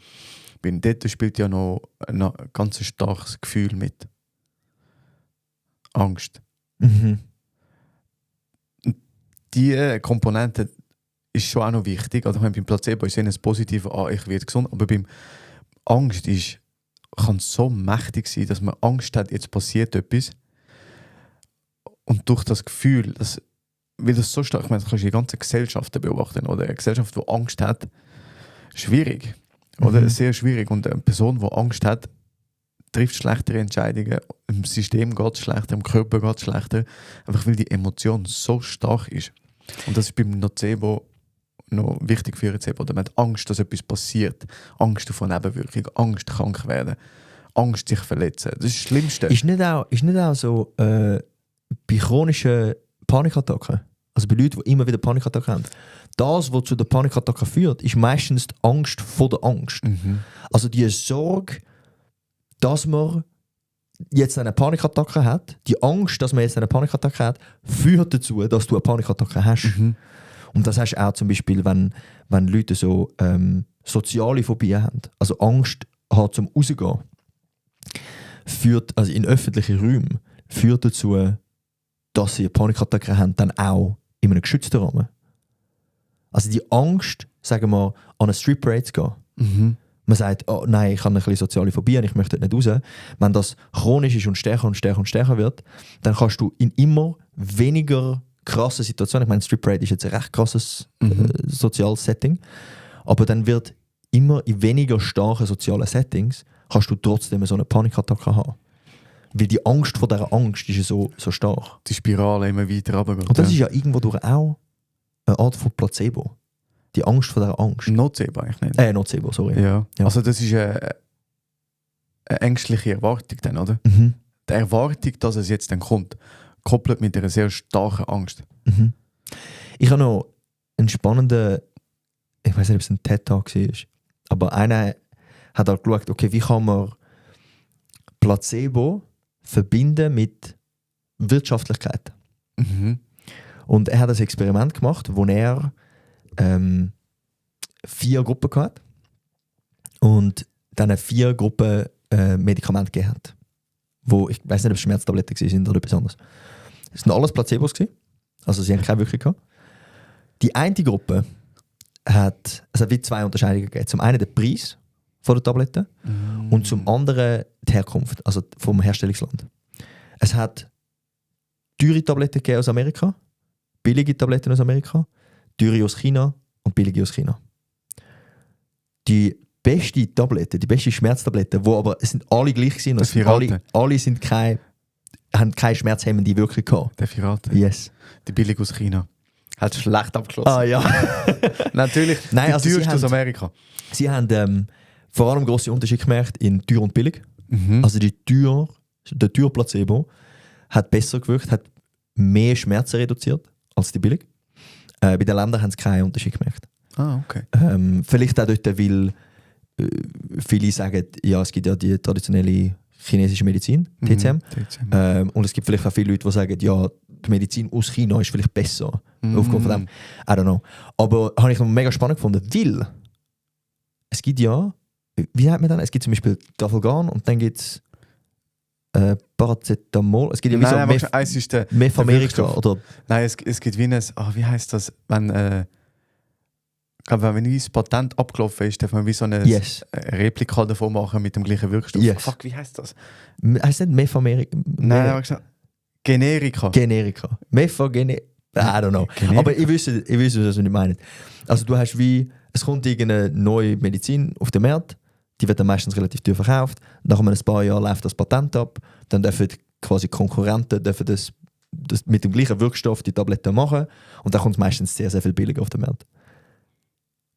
bin. Dort spielt ja noch ein ganz starkes Gefühl mit. Angst. Die Komponente ist schon auch noch wichtig. Also beim Placebo ist es positiv, ich werde gesund, aber beim Angst kann es so mächtig sein, dass man Angst hat, jetzt passiert etwas. Und durch das Gefühl, weil das so stark, ich meine, das kannst du die ganze Gesellschaft beobachten, oder eine Gesellschaft, die Angst hat, schwierig. Oder sehr schwierig. Und eine Person, die Angst hat, trifft schlechtere Entscheidungen, im System geht es schlechter, im Körper geht es schlechter, einfach weil die Emotion so stark ist. Und das ist beim Nocebo noch wichtig für Nocebo. Man hat Angst, dass etwas passiert, Angst vor Nebenwirkungen, Angst, krank werden, Angst, sich verletzen. Das ist das Schlimmste. Ist nicht auch so bei chronischen Panikattacken, also bei Leuten, die immer wieder Panikattacken haben, das, was zu der Panikattacke führt, ist meistens die Angst vor der Angst. Also die Sorge, dass man jetzt eine Panikattacke hat, die Angst, dass man jetzt eine Panikattacke hat, führt dazu, dass du eine Panikattacke hast. Und das hast du auch zum Beispiel, wenn Leute so soziale Phobien haben, also Angst haben zum Rausgehen, führt, also in öffentlichen Räumen, führt dazu, dass sie eine Panikattacke haben, dann auch in einem geschützten Rahmen. Also die Angst, sagen wir, an eine Strip Parade zu gehen. Man sagt, oh nein, ich habe ein bisschen soziale Phobien, ich möchte nicht raus. Wenn das chronisch ist und stärker und stärker und stärker wird, dann kannst du in immer weniger krassen Situationen, ich meine, Strip Parade ist jetzt ein recht krasses soziales Setting, aber dann wird immer in weniger starken sozialen Settings kannst du trotzdem so eine Panikattacke haben. Weil die Angst vor dieser Angst ist ja so stark. Die Spirale immer weiter runtergeht. Und das ist ja irgendwo durch auch eine Art von Placebo. Die Angst vor dieser Angst. Nocebo eigentlich nicht. Nocebo, sorry. Ja. Ja. Also das ist eine ängstliche Erwartung dann, oder? Die Erwartung, dass es jetzt dann kommt, koppelt mit einer sehr starken Angst. Ich habe noch einen spannenden, ich weiß nicht, ob es ein TED-Talk war, aber einer hat halt geschaut, okay, wie kann man Placebo verbinden mit Wirtschaftlichkeit. Und er hat ein Experiment gemacht, wo er 4 Gruppen hatte und dann 4 Gruppen Medikamente gegeben hat. Wo, ich weiß nicht, ob es Schmerztabletten waren oder etwas anderes. Es waren alles Placebos gewesen. Also sie haben keine Wirkung gehabt. Die eine Gruppe hat wie 2 Unterscheidungen gegeben. Zum einen der Preis von der Tablette und zum anderen die Herkunft, also vom Herstellungsland. Es hat teure Tabletten gegeben aus Amerika, billige Tabletten aus Amerika, teure aus China und billige aus China. Die beste Tablette, die beste Schmerztablette, wo aber es sind alle gleich gewesen, also alle sind haben keine schmerzhemmende Wirkung gehabt. Darf ich raten? Yes. Die billig aus China. Hat schlecht abgeschlossen. Ah ja. Natürlich, Nein, die also teuerste aus Amerika. Sie haben vor allem grosse Unterschiede gemerkt in teuer und billig. Also der teure Placebo hat besser gewirkt, hat mehr Schmerzen reduziert als die billig. Bei den Ländern haben sie keinen Unterschied gemerkt. Ah, okay. Vielleicht auch dort, weil viele sagen, ja, es gibt ja die traditionelle chinesische Medizin, TCM. Und es gibt vielleicht auch viele Leute, die sagen, ja, die Medizin aus China ist vielleicht besser. Aufgrund von dem. I don't know. Aber habe ich noch mega spannend gefunden, weil es gibt ja, wie sagt man dann? Es gibt zum Beispiel Tafelgan und dann gibt es Paracetamol. Es gibt ja wie so Mefamerica oder... Nein, es gibt wie ein... wie heisst das? Wenn wie das Patent abgelaufen ist, darf man wie so eine Replika davon machen mit dem gleichen Wirkstoff. Yes. Fuck, wie heisst das? Heißt nicht Mefamerica? Nein, aber gesagt Generika. I don't know. Generika. Aber ich wüsste, was ihr nicht meint. Also du hast wie... Es kommt irgendeine neue Medizin auf den Markt, die wird dann meistens relativ teuer verkauft. Nach ein paar Jahren läuft das Patent ab, dann dürfen quasi Konkurrenten das mit dem gleichen Wirkstoff die Tabletten machen und dann kommt es meistens sehr, sehr viel billiger auf den Markt.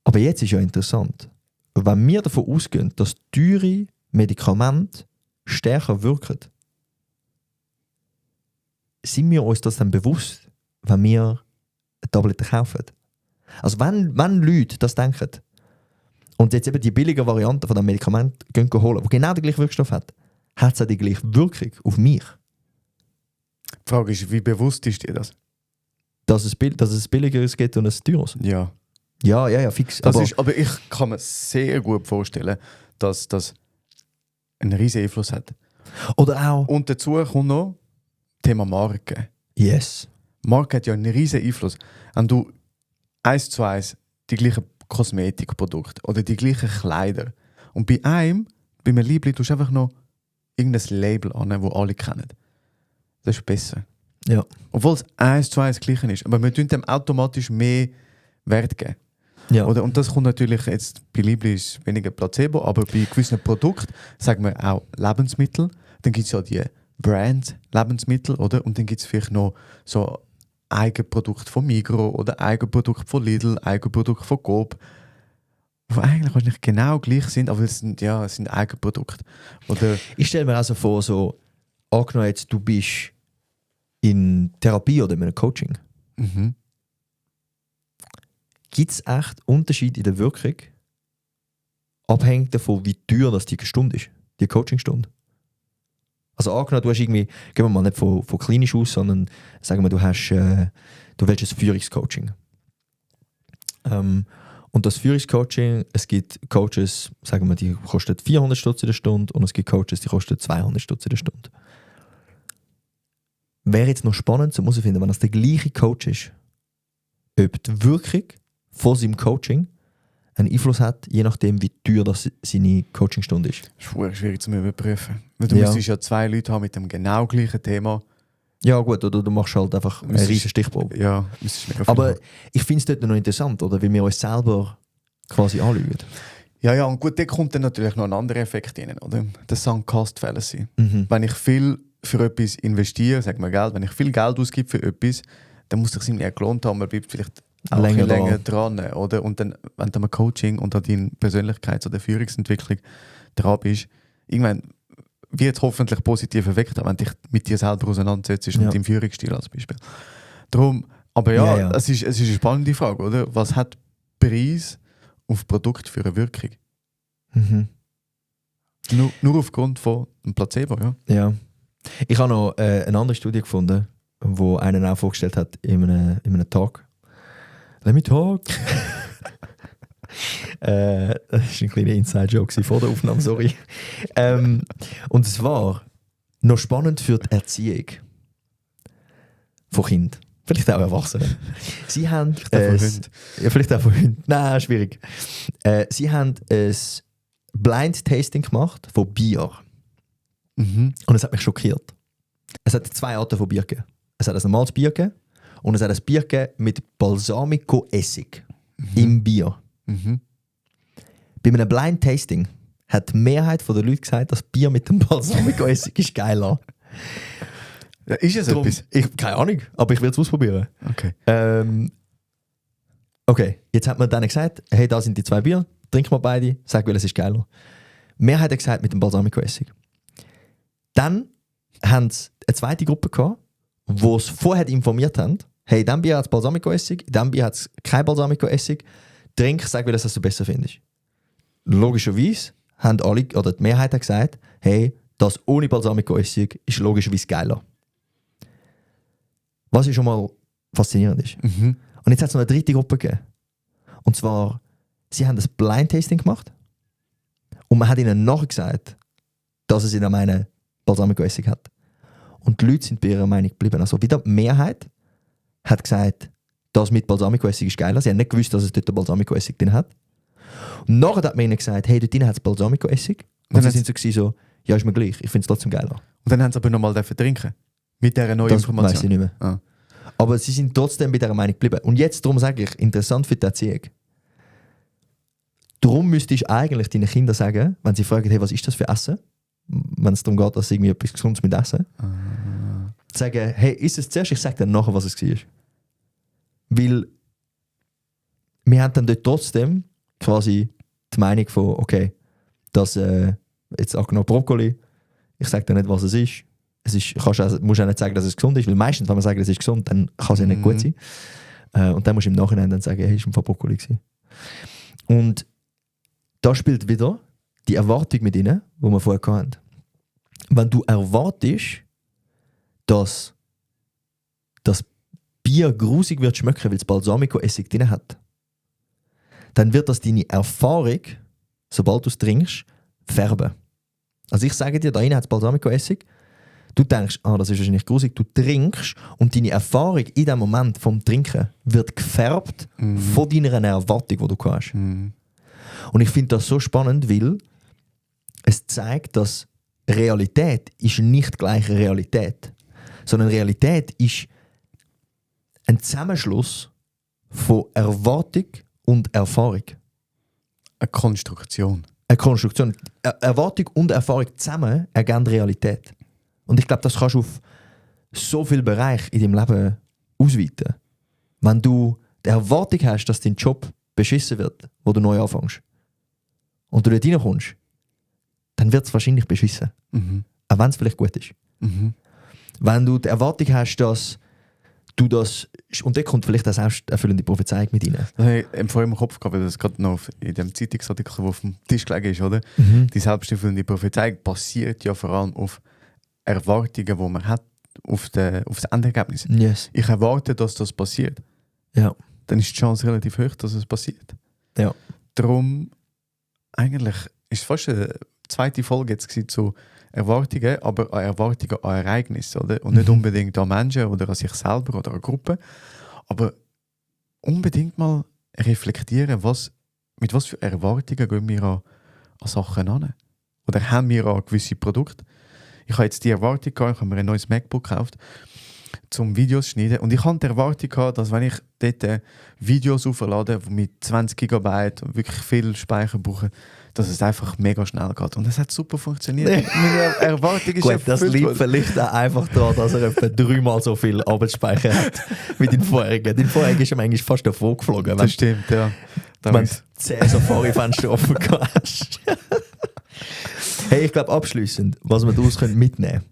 Aber jetzt ist ja interessant, wenn wir davon ausgehen, dass teure Medikamente stärker wirken, sind wir uns das dann bewusst, wenn wir eine Tablette kaufen? Also wenn Leute das denken und jetzt eben die billige Variante von dem Medikament gehen holen, die genau den gleichen Wirkstoff hat es auch die gleiche Wirkung auf mich? Die Frage ist, wie bewusst ist dir das? Dass es billigeres gibt und es teures? Ja. Ja, fix. Aber ich kann mir sehr gut vorstellen, dass das einen riesen Einfluss hat. Oder auch... Und dazu kommt noch Thema Marke. Yes. Marke hat ja einen riesen Einfluss. Wenn du 1:1 die gleichen Kosmetikprodukte oder die gleichen Kleider und bei einem Liebling tust du einfach noch irgendein Label an, das alle kennen. Das ist besser. Ja. Obwohl es 1:1 gleich ist. Aber wir tun dem automatisch mehr Wert geben. Ja. Oder? Und das kommt natürlich jetzt bei Libri ist weniger Placebo, aber bei gewissen Produkten, sagen wir auch Lebensmittel, dann gibt es ja die Brand-Lebensmittel, oder? Und dann gibt es vielleicht noch so Eigenprodukte von Migros oder Eigenprodukte von Lidl, Eigenprodukte von Coop, die eigentlich wahrscheinlich genau gleich sind, aber es sind Eigenprodukte. Oder Ich stelle mir also vor, so, angenommen jetzt, du bist in Therapie oder in einem Coaching. Gibt es echt Unterschiede in der Wirkung, abhängig davon, wie teuer das die Stunde ist, die Coachingstunde? Also angenommen, du hast irgendwie, gehen wir mal nicht von klinisch aus, sondern sagen wir, du willst ein Führungscoaching. Und das Führungscoaching, es gibt Coaches, sagen wir, die kosten 400 Stutz in der Stunde und es gibt Coaches, die kosten 200 Stutz in der Stunde. Wäre jetzt noch spannend zu herausfinden, wenn das der gleiche Coach ist, ob die Wirkung von seinem Coaching einen Einfluss hat, je nachdem, wie teuer das seine Coachingstunde ist. das ist verdammt schwierig zu überprüfen. Weil du Ja. müsstest ja 2 Leute haben mit dem genau gleichen Thema. Ja gut, oder du machst halt einfach eine Müsstest- riesige Stichprobe. Ja, müsstest mega viel Aber haben. ich finde es dort noch interessant, oder? Weil wir uns selber quasi anlügen. Ja, und gut, da kommt dann natürlich noch ein anderer Effekt rein, oder? Das Sunk Cost Fallacy. Mhm. Wenn ich viel für etwas investiere, sagen wir Geld, wenn ich viel Geld ausgebe für etwas, dann muss es sich eher gelohnt haben, man bleibt vielleicht auch Länger länger dran, oder? Und dann, wenn du am Coaching und an deiner Persönlichkeits- oder Führungsentwicklung dran bist, irgendwann wird es hoffentlich positiv effekt haben, wenn du dich mit dir selber auseinandersetzt Ja. und deinem Führungsstil als Beispiel. Darum, aber ja, Ja. Es ist eine spannende Frage, oder? Was hat Preis auf Produkt für eine Wirkung? Mhm. Nur aufgrund von einem Placebo, ja. Ja. Ich habe noch eine andere Studie gefunden, wo einer auch vorgestellt hat in einem Talk. Let me talk. Das war ein kleiner Inside-Joke vor der Aufnahme, sorry. Und es war noch spannend für die Erziehung von Kindern. Vielleicht auch Erwachsenen. Sie haben Vielleicht auch von Hunden. Ja, vielleicht auch von Hunden. Nein, schwierig. Sie haben ein Blind Tasting gemacht von Bier. Mhm. Und es hat mich schockiert. Es hat 2 Arten von Bier gegeben. Es hat ein normales Bier gegeben und es hat ein Bier gegeben mit Balsamico-Essig im Bier. Mhm. Bei einem Blind Tasting hat die Mehrheit der Leute gesagt, das Bier mit dem Balsamico-Essig ist geiler. Ja, ist es Darum, etwas? keine Ahnung, aber ich will es ausprobieren. Okay. Okay, jetzt hat man dann gesagt, hey, da sind die 2 Bier, trink mal beide, sag, welches ist geiler. Die Mehrheit hat gesagt, mit dem Balsamico-Essig. Dann haben sie eine zweite Gruppe gehabt, die es vorher informiert haben, hey, in diesem Bier hat es Balsamico-Essig, in diesem Bier hat es kein Balsamico-Essig, trink, sag, welches du besser findest. Logischerweise haben alle, oder die Mehrheit hat gesagt, hey, das ohne Balsamico-Essig ist logischerweise geiler. Was schon mal faszinierend ist. Mhm. Und jetzt hat es noch eine dritte Gruppe gegeben. Und zwar, sie haben das Blind-Tasting gemacht und man hat ihnen nachher gesagt, dass es in einem Balsamico-Essig hat. Und die Leute sind bei ihrer Meinung geblieben. Also wieder die Mehrheit hat gesagt, das mit Balsamico-Essig ist geiler. Sie haben nicht gewusst, dass es dort Balsamico-Essig drin hat. Und nachher hat man ihnen gesagt, hey, dort drin hat es Balsamico-Essig. Und Dann sie hat's- sind so gewesen, so, ja, ist mir gleich, ich finde es trotzdem geiler. Und dann haben sie aber nochmal trinken. Mit dieser neuen Das weiß ich Information. nicht mehr. Ah. Aber sie sind trotzdem bei dieser Meinung geblieben. Und jetzt, darum sage ich, interessant für die Erziehung. Darum müsstest du eigentlich deinen Kindern sagen, wenn sie fragen, hey, was ist das für Essen? Wenn es darum geht, dass sie irgendwie etwas Gesundes mit essen. Sagen, hey, ist es zuerst? Ich sage dann nachher, was es war. Weil wir haben dann dort trotzdem quasi die Meinung von, okay, dass jetzt auch genau Brokkoli, ich sage dir nicht, was es ist. Musst auch nicht sagen, dass es gesund ist, weil meistens, wenn man sagt, es ist gesund, dann kann es ja nicht gut sein. Und dann musst du im Nachhinein dann sagen, hey, ist ein Brokkoli gewesen. Und da spielt wieder die Erwartung mit ihnen, die wir vorher hatten. Wenn du erwartest, dass das Bier grusig wird schmecken, weil es Balsamico-Essig drin hat, dann wird das deine Erfahrung, sobald du es trinkst, färben. Also ich sage dir, da rein hat es Balsamico-Essig. Du denkst, das ist wahrscheinlich grusig. Du trinkst und deine Erfahrung in dem Moment vom Trinken wird gefärbt von deiner Erwartung, die du hast. Mhm. Und ich finde das so spannend, weil es zeigt, dass Realität ist nicht gleich Realität, sondern Realität ist ein Zusammenschluss von Erwartung und Erfahrung. Eine Konstruktion. Eine Konstruktion. Erwartung und Erfahrung zusammen ergeben Realität. Und ich glaube, das kannst du auf so viele Bereiche in deinem Leben ausweiten. Wenn du die Erwartung hast, dass dein Job beschissen wird, wo du neu anfängst, und du dort reinkommst, dann wird es wahrscheinlich beschissen. Auch wenn es vielleicht gut ist. Wenn du die Erwartung hast, dass du das... Und da kommt vielleicht eine selbsterfüllende Prophezeiung mit rein. Das habe ich vorhin im Kopf gehabt, weil das gerade noch in dem Zeitungsartikel, der auf dem Tisch gelegen ist, oder? Die selbsterfüllende Prophezeiung basiert ja vor allem auf Erwartungen, die man hat, auf das Endergebnis. Yes. Ich erwarte, dass das passiert. Ja. Dann ist die Chance relativ hoch, dass es passiert. Ja. Darum, eigentlich ist es fast eine zweite Folge jetzt zu Erwartungen, aber an Erwartungen an Ereignisse, oder? Und nicht unbedingt an Menschen oder an sich selber oder an Gruppen, aber unbedingt mal reflektieren, mit was für Erwartungen gehen wir an Sachen an. Oder haben wir an gewisse Produkte. Ich habe jetzt die Erwartung gehabt, ich habe mir ein neues MacBook gekauft, zum Videos schneiden. Und ich hatte die Erwartung gehabt, dass wenn ich dort Videos auflade, mit 20 GB und wirklich viel Speicher brauche, dass es einfach mega schnell geht. Und das hat super funktioniert. Meine Erwartung ist Gut, das liegt vielleicht auch einfach daran, dass er etwa 3-mal so viel Arbeitsspeicher hat wie dein vorigen. Dein voriger ist ihm eigentlich fast davon geflogen. Das stimmt, ja. Wenn du 10 Safari-Fenster offen hast. Hey, ich glaube abschliessend, was wir daraus mitnehmen können,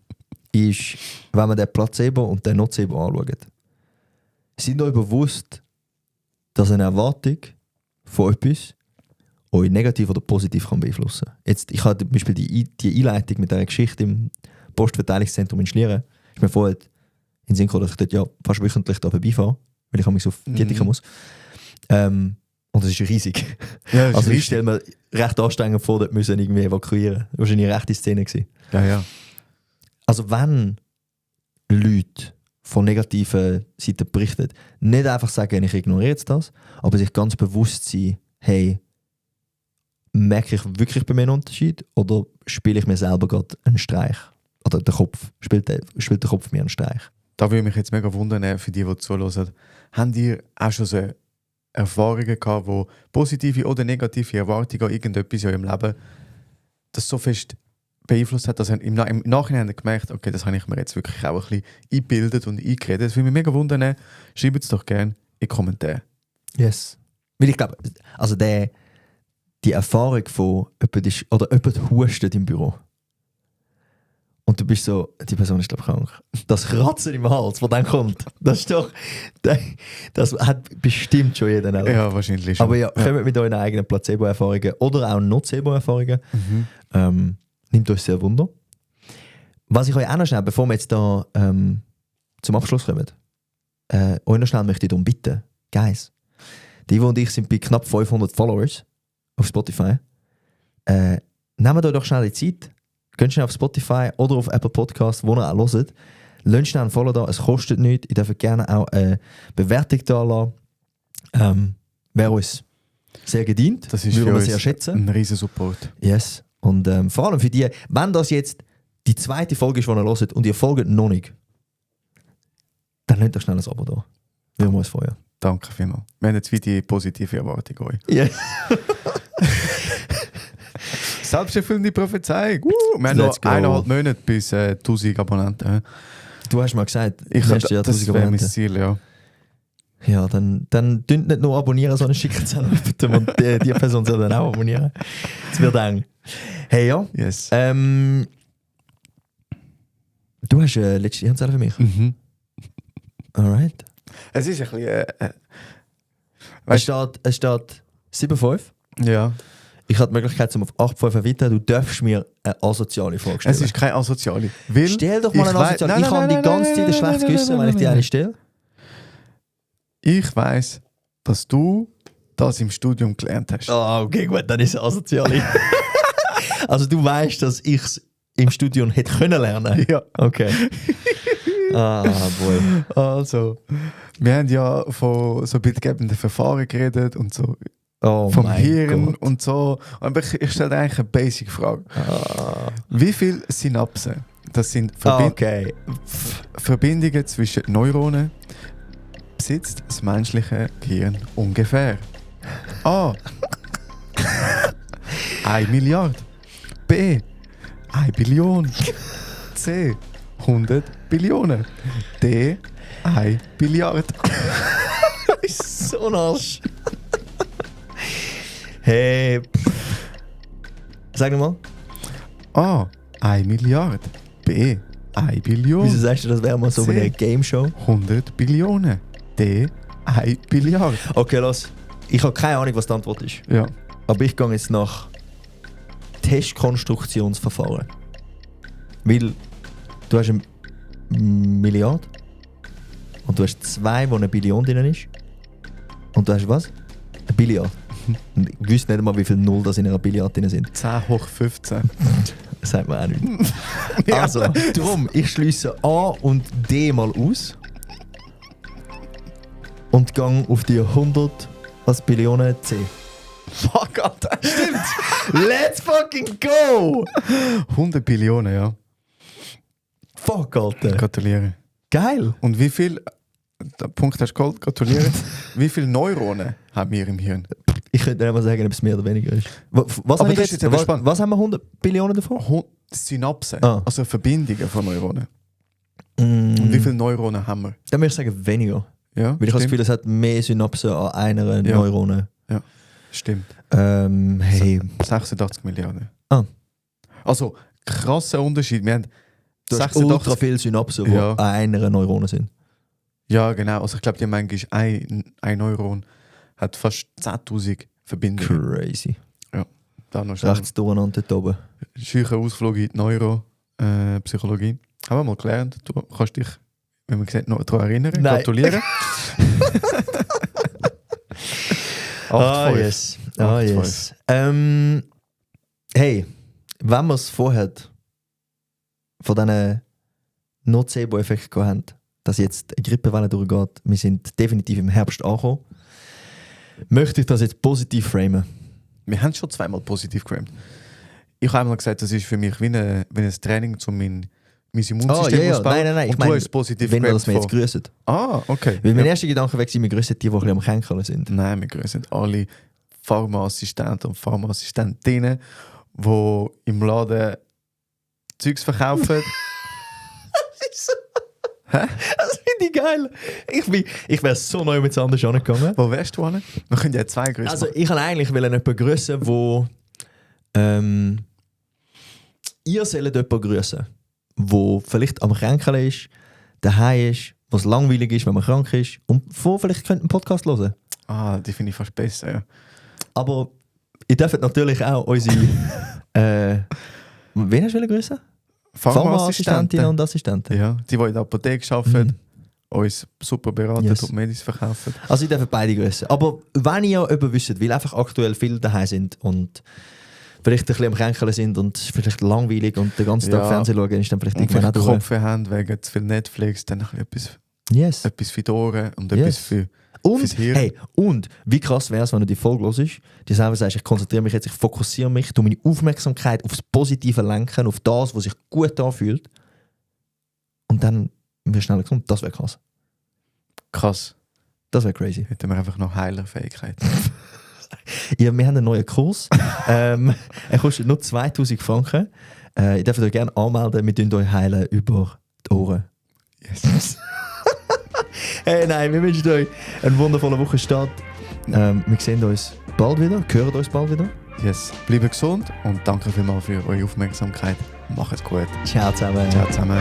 ist, wenn wir den Placebo und den Nocebo anschauen. Seid euch bewusst, dass eine Erwartung von etwas euch negativ oder positiv kann beeinflussen kann. Jetzt, ich habe zum Beispiel die Einleitung mit dieser Geschichte im Postverteilungszentrum in Schlieren. Ist mir vorher in den Sinn gekommen, dass ich dort ja fast wöchentlich da vorbeifahre, weil ich mich auf Diätiker muss. Und das ist riesig. Ja, also ich stelle mir recht anstrengend vor, dort müssen irgendwie evakuieren. Das war wahrscheinlich eine rechte Szene gewesen. Ja. Also wenn Leute von negativen Seiten berichten, nicht einfach sagen, ich ignoriere jetzt das, aber sich ganz bewusst sein, hey, merke ich wirklich bei mir einen Unterschied oder spiele ich mir selber gerade einen Streich? Oder der Kopf, spielt der Kopf mir einen Streich? Da würde mich jetzt mega wundern, für die zuhören. Habt ihr auch schon so Erfahrungen gehabt, wo positive oder negative Erwartungen an irgendetwas in eurem Leben das so fest beeinflusst hat, dass ihr im Nachhinein gemerkt, okay, das habe ich mir jetzt wirklich auch ein bisschen eingebildet und eingeredet. Das würde mich mega wundern. Schreibt es doch gerne in die Kommentare. Yes. Weil ich glaube, also die Erfahrung von jemand hustet im Büro. Und du bist so, die Person ist glaube ich krank. Das Kratzen im Hals, was dann kommt, das ist doch, das hat bestimmt schon jeder erlebt. Ja, wahrscheinlich schon. Aber ja, kommt mit euren eigenen Placebo-Erfahrungen oder auch Nocebo-Erfahrungen. Nimmt euch sehr Wunder. Was ich euch auch noch schnell, bevor wir jetzt da zum Abschluss kommen, euch noch schnell möchte ich darum bitten, Guys, die und ich sind bei knapp 500 Followers auf Spotify. Nehmt euch doch schnell die Zeit, geht schnell auf Spotify oder auf Apple Podcasts, wo ihr auch hört. Lasst schnell ein Follow da, es kostet nichts. Ihr dürft gerne auch eine Bewertung da lassen. Wäre uns sehr gedient. Das ist würde für wir uns sehr schätzen. ein riesen Support. Yes. Und vor allem für die, wenn das jetzt die zweite Folge ist, die ihr hört und ihr folgt noch nicht, dann lasst doch schnell ein Abo da. Würden wir uns freuen. Danke vielmals. Wir haben jetzt wieder die positive Erwartung euch. Yes. Selbsterfüllende Prophezeiung. Wir haben noch 1,5 Monate bis 1000 Abonnenten. Du hast mal gesagt, Ich nächstes Jahr das 1000 wäre mein Abonnenten. Ziel, ja. Ja, dann dünnt nicht nur abonnieren, sondern schickt es an und die Person soll dann auch abonnieren. Das wird eng. Hey, ja. Yes. Du hast letzte Anzahl für mich. Alright. Es ist ein bisschen... Es steht 7,5. ja. Ich habe die Möglichkeit, auf 8,5 erweitern. Du darfst mir eine asoziale Frage stellen. Es ist keine asoziale. Weil Stell doch mal eine asoziale. Ich habe die ganze Zeit ein schlechtes Gewissen, wenn ich die eine stelle. Ich weiss, dass du das im Studium gelernt hast. Ah, okay, gut, dann ist es asoziale. Also du weißt, dass ich es im Studium hätte können lernen. Ja. Okay. Boy. Also, wir haben ja von so bildgebenden Verfahren geredet und so Oh vom mein Hirn Gott. und so. Aber ich stelle dir eigentlich eine Basic-Frage. Wie viele Synapsen, das sind Okay. Verbindungen zwischen Neuronen, besitzt das menschliche Gehirn ungefähr? A. 1 Milliarde. B. 1 Billion. C. 100 Billionen. D. 1 Billiard. Ist so ein Arsch. Hey. Sag nochmal. A. 1 Milliarde. B. 1 Billion. Wieso sagst du, das wäre mal so C. eine Game Show? 100 Billionen. D. 1 Billiard. Okay, los. Ich habe keine Ahnung, was die Antwort ist. Ja. Aber ich gehe jetzt nach Testkonstruktionsverfahren. Weil du hast eine Milliarde und du hast 2, wo eine Billion drin ist. Und du hast was? Ein Billiard. Und ich wüsste nicht mal, wie viele Null das in einer Billiard drin sind. 10 hoch 15. Das sagt man auch nicht. Ja. Also, darum, ich schließe A und D mal aus. Und gehe auf die 100 Billionen C. Fuck, Alter. Stimmt! Let's fucking go! 100 Billionen, ja. Fuck, Alter. Gratuliere. Geil! Und wie viel, der Punkt hast du geholt, gratuliere. Wie viele Neuronen haben wir im Hirn? Ich könnte nicht mal sagen, ob es mehr oder weniger ist. Was, Aber habe ich das ist jetzt eben spannend. was haben wir 100 Billionen davon? Synapsen, Ah. also Verbindungen von Neuronen. Und wie viele Neuronen haben wir? Dann würde ich sagen weniger. Ja, Weil ich habe das stimmt. Gefühl, es hat mehr Synapsen an einer Ja. Neurone. Stimmt. Hey, 86 Milliarden. Ah. Also, krasser Unterschied. Wir haben du hast ultra viele Synapsen, die Ja. an einer Neurone sind. Ja, genau. Also ich glaube, die manchmal ein Neuron hat fast 10'000 Verbindungen. Crazy. Da noch schnell Rechts durcheinander dort oben. ein scheucher Ausflug in die Neuropsychologie. Haben wir mal gelernt. Du kannst dich, wenn man sieht, noch daran erinnern. Nein. Gratulieren. 8,5. Yes. 8,5. Yes. Hey, wenn wir es vorher von diesen Nocebo-Effekten haben, dass jetzt eine Grippewelle durchgeht, wir sind definitiv im Herbst angekommen, möchte ich das jetzt positiv framen. Wir haben schon zweimal positiv gerankt. Ich habe einmal gesagt, das ist für mich wie ein Training, um mein Immunsystem auszubauen. Nein. Ich Und du meine, hast positiv wenn wir gerankt das mir jetzt von... grüßen. Ah, okay. Weil mein Ja. erster Gedanke war, wir grüßen die ein bisschen am Kränkeln sind. Nein, wir grüßen alle Pharmaassistenten und Pharmaassistentinnen, die im Laden Zeugs verkaufen. Das finde ich geil. Ich wäre so neu mit anders angegangen. Wo wärst du hin? Wir können ja 2 grüßen. Also ich wollte eigentlich jemanden grüßen, wo ihr sollt jemanden grüßen, wo vielleicht am Kränkeln ist, daheim ist, wo es langweilig ist, wenn man krank ist und wo vielleicht könnt einen Podcast hören. Die finde ich fast besser, ja. Aber ihr dürft natürlich auch unsere wen hast du grüßen? Pharmaassistentinnen und Assistenten. Ja, die in der Apotheke arbeiten, uns super beraten Yes. und Medis verkaufen. Also ihr dürft beide grüßen. Aber wenn ihr jemanden wisst, weil einfach aktuell viele daheim sind und vielleicht ein bisschen am Kränkeln sind und vielleicht langweilig und den ganzen Tag Ja. Fernsehen schauen, ist dann vielleicht Und irgendwann auch vielleicht durch. Kopf haben wegen zu viel Netflix, dann ein bisschen Yes. etwas für die Ohren und Yes. etwas für... Und, fürs Hirn. hey, und wie krass wäre es, wenn du die Folge hörst, die selber sagst, ich konzentriere mich jetzt, ich fokussiere mich, tue meine Aufmerksamkeit aufs Positive lenken, auf das, was sich gut anfühlt. Und dann wir schneller gesund. Das wäre krass. Krass. Das wäre crazy. Hätten wir einfach noch Heilerfähigkeit. Ja, wir haben einen neuen Kurs. Er kostet nur 2000 Franken. Ihr dürft euch gerne anmelden, wir tun euch heilen über die Ohren. Yes. Hey, nein, wir wünschen euch einen wundervollen Wochenstart. Wir sehen uns bald wieder, hören uns bald wieder. Yes. Bleibt gesund und danke vielmals für eure Aufmerksamkeit. Macht's gut. Ciao zusammen. Ciao zusammen.